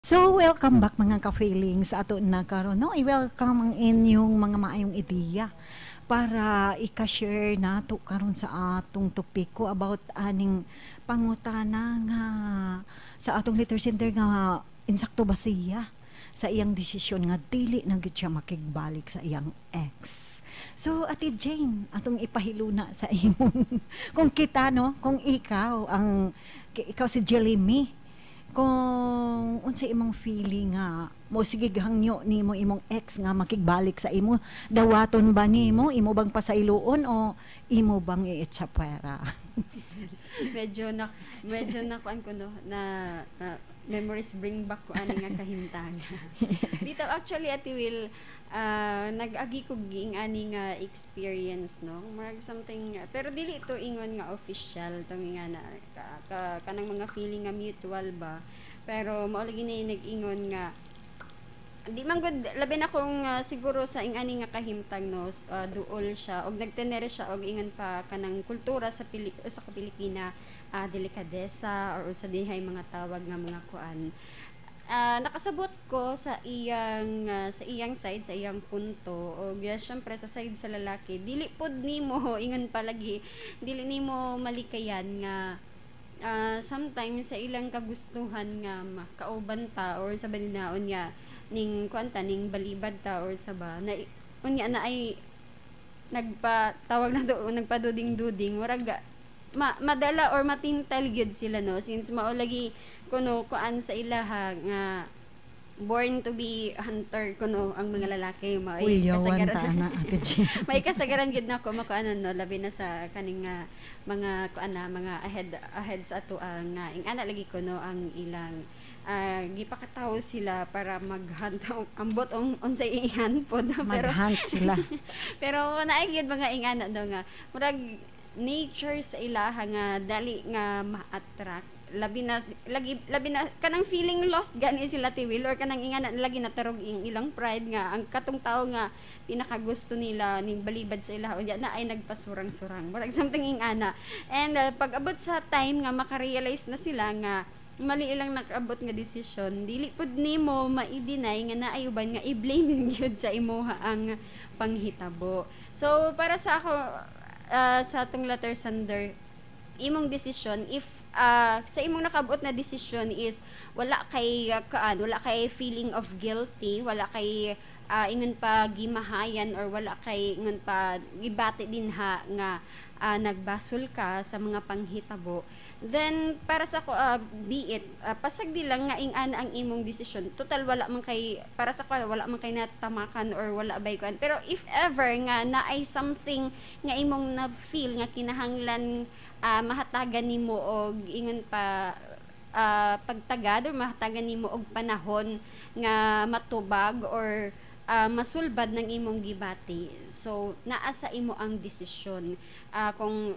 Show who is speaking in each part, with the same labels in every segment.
Speaker 1: So, welcome back, mga ka-feelings, ato na karon, no? I-welcome ang inyong mga maayong ideya para ika-share nato karon sa atong topiko about aning pangutana nga sa atong letter sender nga insakto ba siya sa iyang desisyon nga dili na gyud siya makigbalik sa iyang ex. So, Ate Jane, atong ipahiluna sa imong kung kita, no, kung ikaw ang ikaw si Jelemy, kung unsa imong feeling nga mo sige hangyo nimo imong ex nga makigbalik sa imo, dawaton ba nimo, imo bang pasayloon o imo bang iitsapwera?
Speaker 2: Medyo na kuan ko, no, na memories bring back ko ani nga kahimtang. Bitaw, actually, Ate Will, nag-agi ko giing ani nga experience, no, murag something, pero dili to ingon nga official tong nga na kanang mga feeling nga mutual ba, pero mao lagi na nag-ingon nga di man gud labi na kung siguro sa ing-ani nga kahimtang, no, duol siya og nagtenere siya og ingon pa kanang kultura sa Pili sa Pilipina, delikadesa or sa dihay mga tawag nga mga kuan. Nakasabot ko sa iyang side, sa iyang punto, og yes, syempre sa side sa lalaki, dili pud nimo ingon palagi, dili nimo malikayan nga sometimes sa ilang kagustuhan nga makauban ta or sa balinaon nga ning kuan ta, ning balibad ta or sa ba na unya na ay nagpa tawag na do, nagpaduding-duding, murag madala or matintal gyud sila, no, since mao lagi kuno kuan sa ilaha nga born to be hunter kuno ang mga lalaki, may
Speaker 1: Uy, yawan
Speaker 2: kasagaran
Speaker 1: ta na, Ate Jane.
Speaker 2: May kasagaran gyud nako makuanon, no, labi na sa kaning nga mga kuan na mga ahead ahead sa ato ang nga ing-ana lagi kuno ang ilang gipakatawo sila para maghunt, ambot ong unsay i-hunt pod, pero
Speaker 1: Mag-hunt sila.
Speaker 2: Pero naay gyud mga ingana daw nga murag nature sa ilaha nga dali nga ma-attract, labi na lagi, labi na kanang feeling lost gani sila tiwil or kanang ingana lagi natarog ing ilang pride nga ang katong tao nga pinakagusto nila ning balibad sa ilaha unya na ay nagpasurang-surang, murag something ingana. And pag abot sa time nga makarealize na sila nga mali ilang nakaabot nga desisyon, dili pud nimo mai-deny nga naay uban nga i-blame gyud sa imuha ang panghitabo. So para sa ako, sa atong letter sender, imong desisyon, if sa imong nakaabot na desisyon is wala kay kaan, wala kay feeling of guilty, wala kay ingon pa gimahayan or wala kay ingon pa gibati dinha nga nagbasol ka sa mga panghitabo, then para sa ko, be it, pasagdi lang nga ing-ana ang imong desisyon. Total wala man kay, para sa ko, wala man kay natamakan or wala bay kuan. Pero if ever nga naay something nga imong na feel nga kinahanglan mahatagan nimo og ingon pa pagtagad or mahatagan nimo og panahon nga matubag or masulbad ng imong gibati, so naa sa imo ang desisyon kung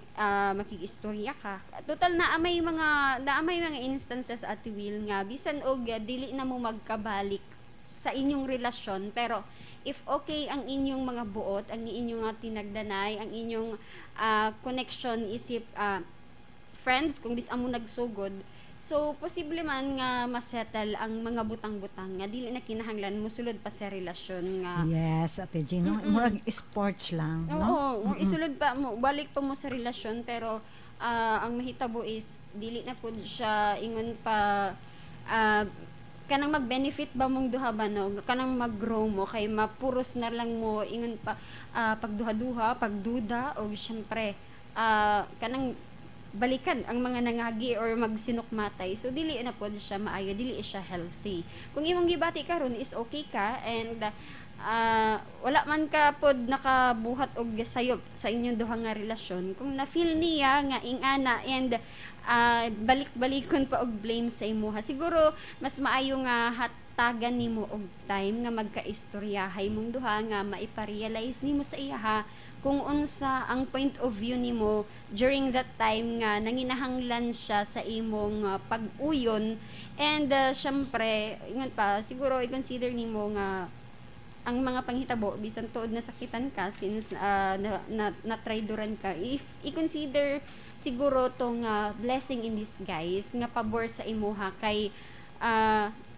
Speaker 2: makigistorya ka. Total naa may mga instances, Ate Will, nga bisan og dili na mo magkabalik sa inyong relasyon, pero if okay ang inyong mga buot, ang inyong tinagdanay, ang inyong connection isip friends kung dis amo nagsugod, so posible man nga masettle ang mga butang-butang nga dili na kinahanglan mosulod pa sa relasyon nga.
Speaker 1: Yes, Ate Jane. No? Murag sports lang, no?
Speaker 2: Oo, isulod pa mo, balik pa mo sa relasyon, pero ang mahitabo is dili na pud siya ingon pa kanang mag-benefit ba mong duha ba, no, kanang mag-grow mo kay mapuros na lang mo ingon pa pagduha-duha, pagduda, o syempre kanang balikan ang mga nangagi or magsinukmatay. So dili na pod siya maayo, dili siya healthy. Kung imong gibati karon is okay ka and wala man ka pod nakabuhat og sayop sa inyong duha nga relasyon, kung na-feel niya nga ingana and balik-balikon pa og blame sa imuha, siguro mas maayo nga hatagan nimo og time nga magkaistoryahay mong duha nga maipa-realize nimo sa iyaha kung unsa ang point of view nimo during that time nga nanginahanglan siya sa imong pag-uyon. And syempre, ingon pa, siguro i-consider nimo nga ang mga panghitabo, bisan tuod na sakitan ka since na traidoran ka, if i-consider siguro tong blessing in disguise nga pabor sa imuha kay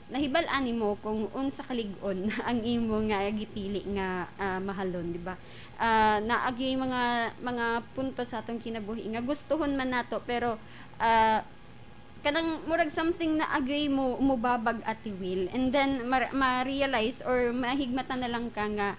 Speaker 2: Nahibal-an nimo kung unsa kalig-on ang imo nga gipili nga mahalon, di ba? Naa gyuy mga punto sa atong kinabuhi nga gustuhon man nato, pero kanang murag something na agay mo mubabag, Ate Will, and then ma-realize or mahigmatan na lang ka nga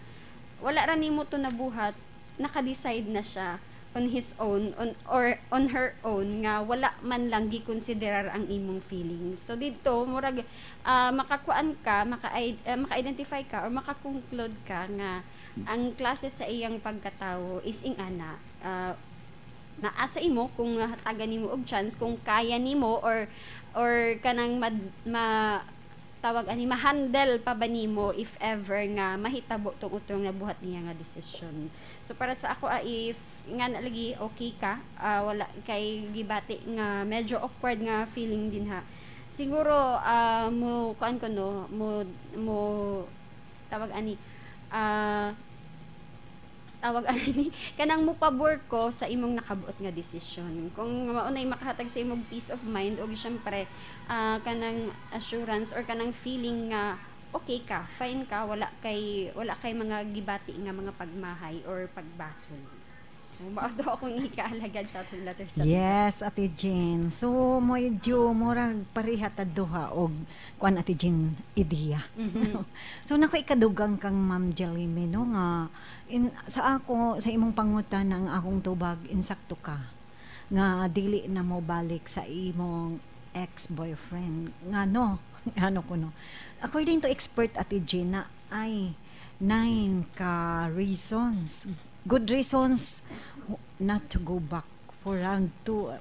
Speaker 2: wala ra nimo to nabuhat, naka-decide na siya on his own on or on her own nga wala man lang gikonsiderar ang imong feelings. So didto murag makakuan ka, maka-identify ka or maka-conclude ka nga ang klase sa iyang pagkatawo is ingana. Naa sa imo kung hatagan nimo og chance, kung kaya nimo or kanang ma tawag ani, ma-handle pa ba nimo if ever nga mahitabo tong utrong nabuhat niya nga desisyon. So para sa ako, if nga na lagi okay ka, wala kay gibati nga medyo awkward nga feeling din ha, siguro mo kuan ko, no, mo mo tawag ani, tawag ani, kanang mopabor ko sa imong nakabuot nga desisyon kung mao nay makahatag sa imong peace of mind og syempre kanang assurance or kanang feeling nga okay ka, fine ka, wala kay mga gibati nga mga pagmahay or pagbasol. So mao to akong ikaalagad sa atong letter sa
Speaker 1: Yes, Ate Jean. So, medyo murag pareha ta duha og kuan, Ate Jean, ideya. So, nako ikadugang kang Ma'am Jalime, no, nga sa ako, sa imong pangutan, ang akong tubag, insakto ka nga dili na mo balik sa imong ex-boyfriend. Nga no, ano ko, no. According to expert, Ate Jean, na ay nine ka reasons, good reasons not to go back for round two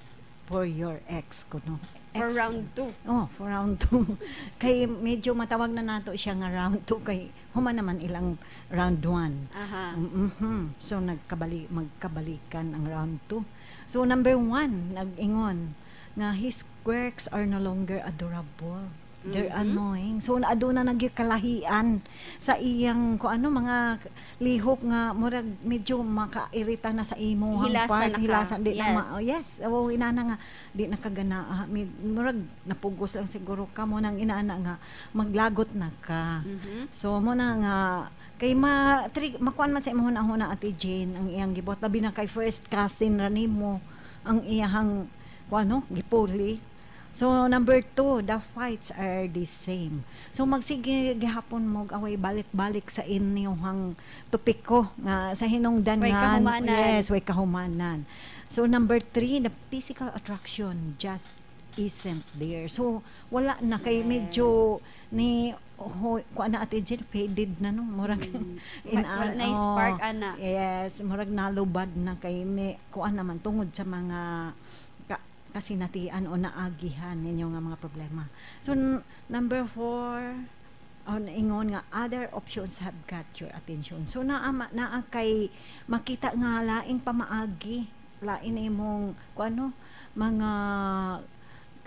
Speaker 1: for your ex ko, no.
Speaker 2: For round 2.
Speaker 1: Oh, for round 2. Kay medyo matawag na nato siya nga round 2 kay human naman ilang round 1. So magkabalikan ang round 2. So number 1, nag-ingon nga his quirks are no longer adorable. They're annoying. So aduna na kalahian sa iyang ko ano, mga lihok nga murag medyo makairita na sa imo
Speaker 2: Hilasa
Speaker 1: part
Speaker 2: na ka.
Speaker 1: Hilasa di na ma, oh, yes, oh, inana nga di na kagana, murag napugos lang siguro ka mo nang inaana nga maglagot na ka. So mo na nga kay ma tri, makuan man sa imong huna-huna, Ate Jane, ang iyang gibuhat, labi na kay first cousin ra nimo ang iyahang kuano gipuli. So number 2, the fights are the same. So magsige gihapon mo away balik-balik sa inyong topiko nga sa hinungdan
Speaker 2: Way
Speaker 1: nga
Speaker 2: kahumanan.
Speaker 1: Yes, way kahumanan. So number 3, the physical attraction just isn't there. So wala na kay medyo ni ho, kuan na, Ate Jen, faded na, no, murag
Speaker 2: Wala na yung spark, ana.
Speaker 1: Yes, murag nalubad na kay may kuan naman tungod sa mga kasinatian o naagihan ninyo nga mga problema. So number 4, on ingon nga other options have got your attention. So naa naa kay makita nga laing pamaagi, lain imong kuano mga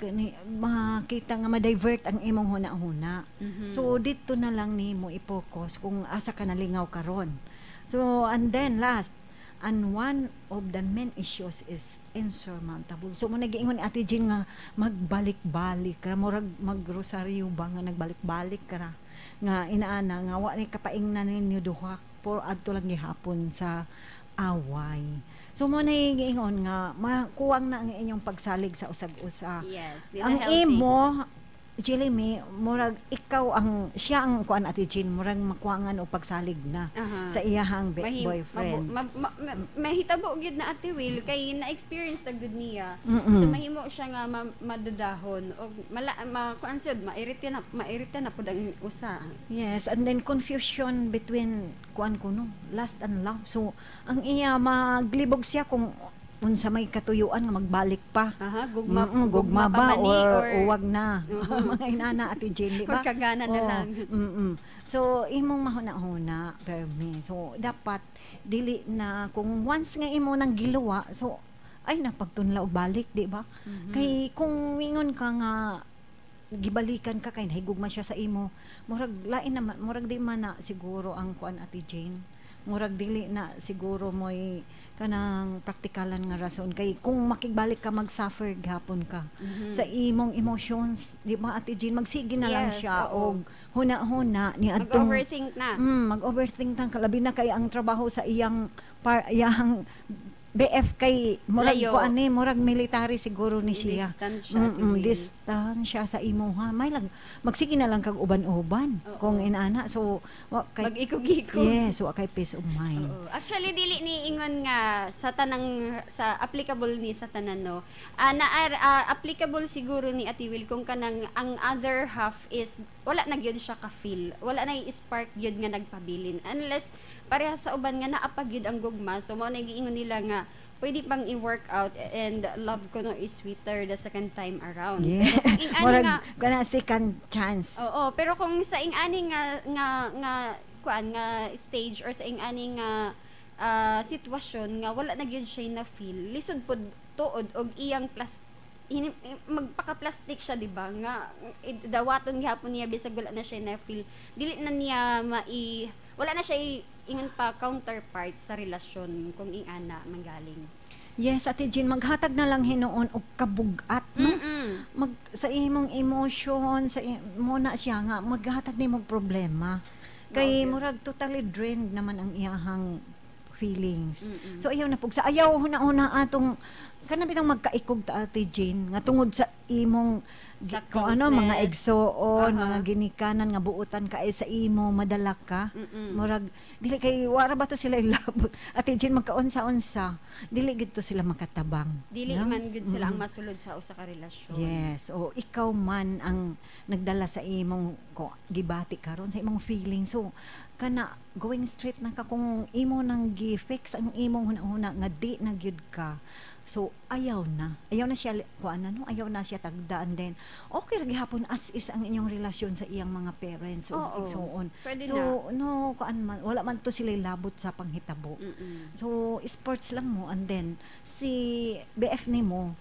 Speaker 1: kani, makita nga ma-divert ang imong huna-huna. So dito na lang nimo i-focus kung asa ka nalingaw karon. So and then last and one of the main issues is insurmountable. So mo nagiingon ni Ate Jean nga magbalik-balik ra, murag magrosaryo ba nga nagbalik-balik ka ra nga inaana nga wa ni kapaingnan ninyo duha por adto lang gihapon sa away. So mo na giingon nga makuwang na ang inyong pagsalig sa usag-usa.
Speaker 2: Yes, di na
Speaker 1: Ang
Speaker 2: healthy.
Speaker 1: imo, Jeremy, murag ikaw ang siya ang kuan, Ate Jean, murag makuangan og pagsalig na sa iyahang boyfriend.
Speaker 2: Mahitabo gyud na, Ate Will, kay na-experience na gud niya. So mahimo siya nga madudahon og mala ma kuan siya, mairita na pud ang usa.
Speaker 1: Yes, and then confusion between kuan kuno, lust and love. So ang iya maglibog siya kung unsa may katuyuan nga magbalik pa.
Speaker 2: Gugma,
Speaker 1: Gugma
Speaker 2: pa
Speaker 1: ba
Speaker 2: ni
Speaker 1: or wag na? Mga inana, Ate Jane, di ba?
Speaker 2: Or kagana na
Speaker 1: Oo.
Speaker 2: lang.
Speaker 1: So imong mahuna-huna permi. So dapat dili na kung once nga imo nang giluwa, so ay napagtunla og balik, di ba? Kay kung ingon ka nga gibalikan ka kay nahigugma siya sa imo, murag lain naman, murag di man na siguro ang kuan, Ate Jane. Murag dili na siguro mo'y kanang praktikalan nga rason kay kung makigbalik ka, mag-suffer gihapon ka sa imong emotions, di ba, Ate Jean? Magsige na lang siya og huna-huna ni adtong
Speaker 2: Mag-overthink na.
Speaker 1: Mag-overthink tang labi na kay ang trabaho sa iyang iyang BF kay murag
Speaker 2: Layo.
Speaker 1: Kuan ni, murag military siguro ni siya.
Speaker 2: Distance siya, Ate Will.
Speaker 1: Distansya sa imuha. May lang magsige na lang kag uban-uban kung inana. So wa kay
Speaker 2: Mag-ikog-ikog.
Speaker 1: Yes, wa kay peace of mind.
Speaker 2: Oo. Actually, dili ni ingon nga sa tanang sa applicable ni sa tanan, no. Na applicable siguro ni, Ate Will, kung kanang ang other half is wala na gyud siya ka-feel. Wala na spark gyud nga nagpabilin. Unless parehas sa uban nga naa pa gyud ang gugma. So mao na giingon nila nga pwede pang i-work out and love ko no is sweeter the second time around. Pero kung ing-ani
Speaker 1: Murag
Speaker 2: nga
Speaker 1: kana second chance.
Speaker 2: Oo, pero kung sa ing-ani nga kuan nga stage or sa ing-ani nga sitwasyon nga wala na gyud siya na feel, lisod pud tuod og iyang magpaka-plastic siya, di ba, nga dawaton gihapon niya bisag wala na siya na feel, dili na niya mai wala na siya ingon pa counterpart sa relasyon kung ing-ana manggaling.
Speaker 1: Yes, Ate Jean, maghatag na lang hinuon og kabugat, no? Mag sa imong emotion sa mo na siya nga maghatag nimo og problema kay murag totally drained naman ang iyahang feelings. So ayaw na pug sa ayaw huna-huna atong kana bitang magkaikog ta, Ate Jane, nga tungod sa imong
Speaker 2: Sa
Speaker 1: kung ano mga
Speaker 2: closeness.
Speaker 1: igsoon, mga ginikanan nga buotan ka sa imo, madala ka. Murag dili kay wara ba to sila ilabot. Ate Jane, magkaunsa-unsa, dili gid to sila makatabang.
Speaker 2: Dili
Speaker 1: no?
Speaker 2: man gud sila ang masulod sa usa ka relasyon.
Speaker 1: Yes, o ikaw man ang nagdala sa imong ko, gibati karon sa imong feeling. So kana going straight na ka kung imo nang gi-fix ang imong huna-huna nga di na gyud ka. So ayaw na. Ayaw na siya kuan ano, ayaw na siya tagdaan din. Okay ra gihapon as is ang inyong relasyon sa iyang mga parents o so on.
Speaker 2: Pwede.
Speaker 1: So no kuan man, wala man to sila labot sa panghitabo. So sports lang mo and then si BF nimo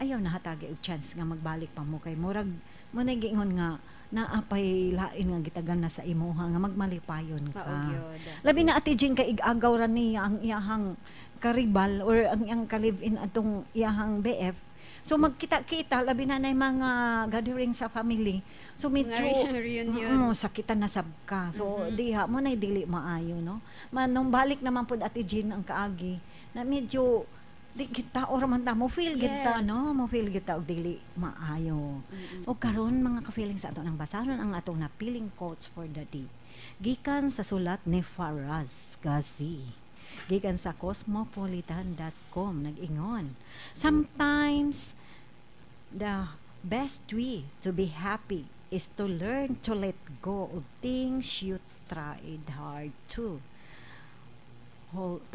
Speaker 1: ayaw na hatagi og chance nga magbalik pa mo kay murag mo na giingon nga naa pay lain nga gitagan na sa imuha nga magmalipayon ka.
Speaker 2: Mao gyud.
Speaker 1: Labi na, Ate Jean, kay ig-agaw ra niya ang iyahang karibal or ang iyang ka-live-in atong iyahang BF. So magkita-kita labi na na mga gathering sa family. So medyo
Speaker 2: Mga reunion.
Speaker 1: Sakitan na sab ka. So diha mo na dili maayo, no. Man nung balik naman pud, Ate Jean, ang kaagi na medyo di kita or man ta mo feel kita, no, mo feel kita og dili maayo. O karon, mga ka-feelings, sa ato nang basaron ang atong napiling quotes for the day. Gikan sa sulat ni Faraz Ghazi. Gikan sa cosmopolitan.com, nag-ingon: "Sometimes the best way to be happy is to learn to let go of things you tried hard to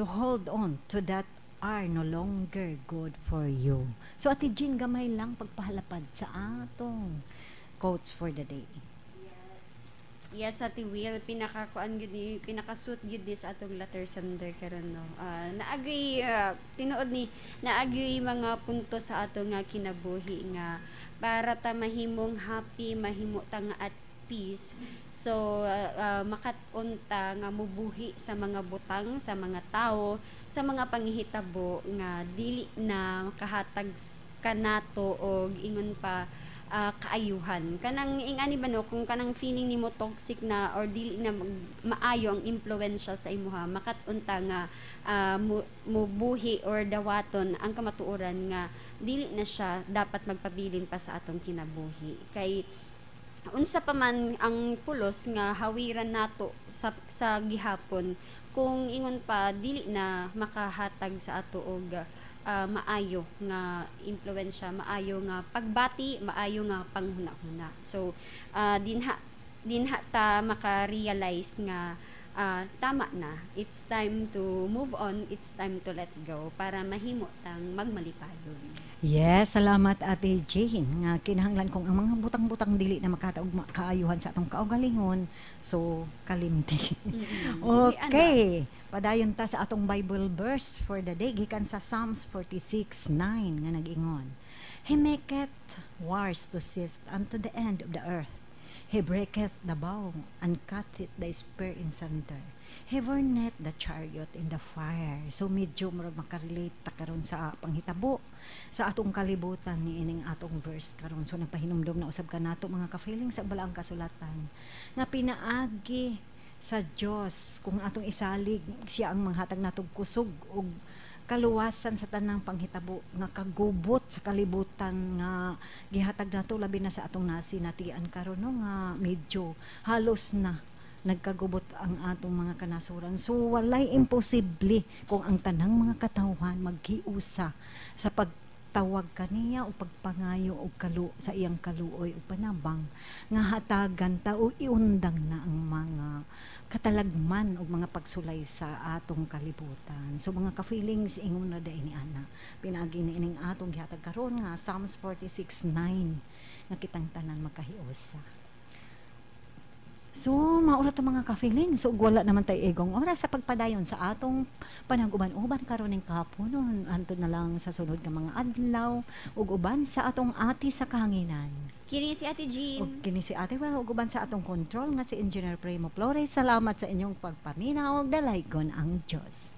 Speaker 1: hold on to that are no longer good for you." So Ate Jean, gamay lang pagpahalapad sa atong quotes for the day.
Speaker 2: Yes, Ate Will, pinaka kuan gyud ni, pinaka-suit gyud ni sa atong letter sender karon, no. Naagay tinuod ni naagay mga punto sa ato nga kinabuhi nga para ta mahimong happy, mahimo ta nga at peace. So makat-on ta nga mubuhi sa mga butang, sa mga tao, sa mga panghitabo nga dili na makahatag kanato og ingon pa kaayuhan. Kanang ingani ba, no, kung kanang feeling nimo toxic na or dili na maayo ang impluwensya sa imuha, makat-on ta nga mubuhi or dawaton ang kamatuoran nga dili na siya dapat magpabilin pa sa atong kinabuhi. Kay unsa pa man ang pulos nga hawiran nato sa gihapon kung ingon pa dili na makahatag sa ato og maayo nga impluwensya, maayo nga pagbati, maayo nga panghuna-huna. So dinha ta maka-realize nga tama na. It's time to move on, it's time to let go para mahimo tang magmalipayon.
Speaker 1: Yes, salamat, Ate Jane. Nga kinahanglan kung ang mga butang-butang dili na makataog kaayuhan sa atong kaugalingon, so kalimti. Okay. Padayon ta sa atong Bible verse for the day gikan sa Psalms 46:9 nga nag-ingon: "He maketh wars to cease unto the end of the earth. He breaketh the bow and cutteth the spear in sunder. He burneth the chariot in the fire. So medyo murag makarelate ta karon sa panghitabo sa atong kalibutan ni ining atong verse karon. So nagpahinumdom na usab kanato, mga ka-feelings, sa balaang kasulatan nga pinaagi sa Dios, kung atong isalig siya ang manghatag natog kusog ug kaluwasan sa tanang panghitabo nga kagubot sa kalibutan nga gihatag nato, labi na sa atong nasinatian karon, no, nga medyo halos na nagkagubot ang atong mga kanasuran. So walay imposible kung ang tanang mga katawhan maghiusa sa pagtawag kaniya o pagpangayo og kalu sa iyang kaluoy o panabang nga hatagan ta o iundang na ang mga katalagman o mga pagsulay sa atong kalibutan. So mga ka-feelings, ingon na diay ni ana. Pinaagi ni ining atong gihatag karon nga Psalms 46:9 nga kitang tanan magkahiusa. So, maura to, mga ka-feelings. So, wala naman tayo igong oras sa pagpadayon sa atong panag-uban-uban karon ning kahaponon. Hantod na lang sa sunod nga mga adlaw ug uban sa atong ati sa kahanginan.
Speaker 2: Kini si Ate Jean.
Speaker 1: Ug kini si Ate Well, ug uban sa atong control nga si Engineer Primo Flores. Salamat sa inyong pagpaminaw ug dalaygon ang Dios.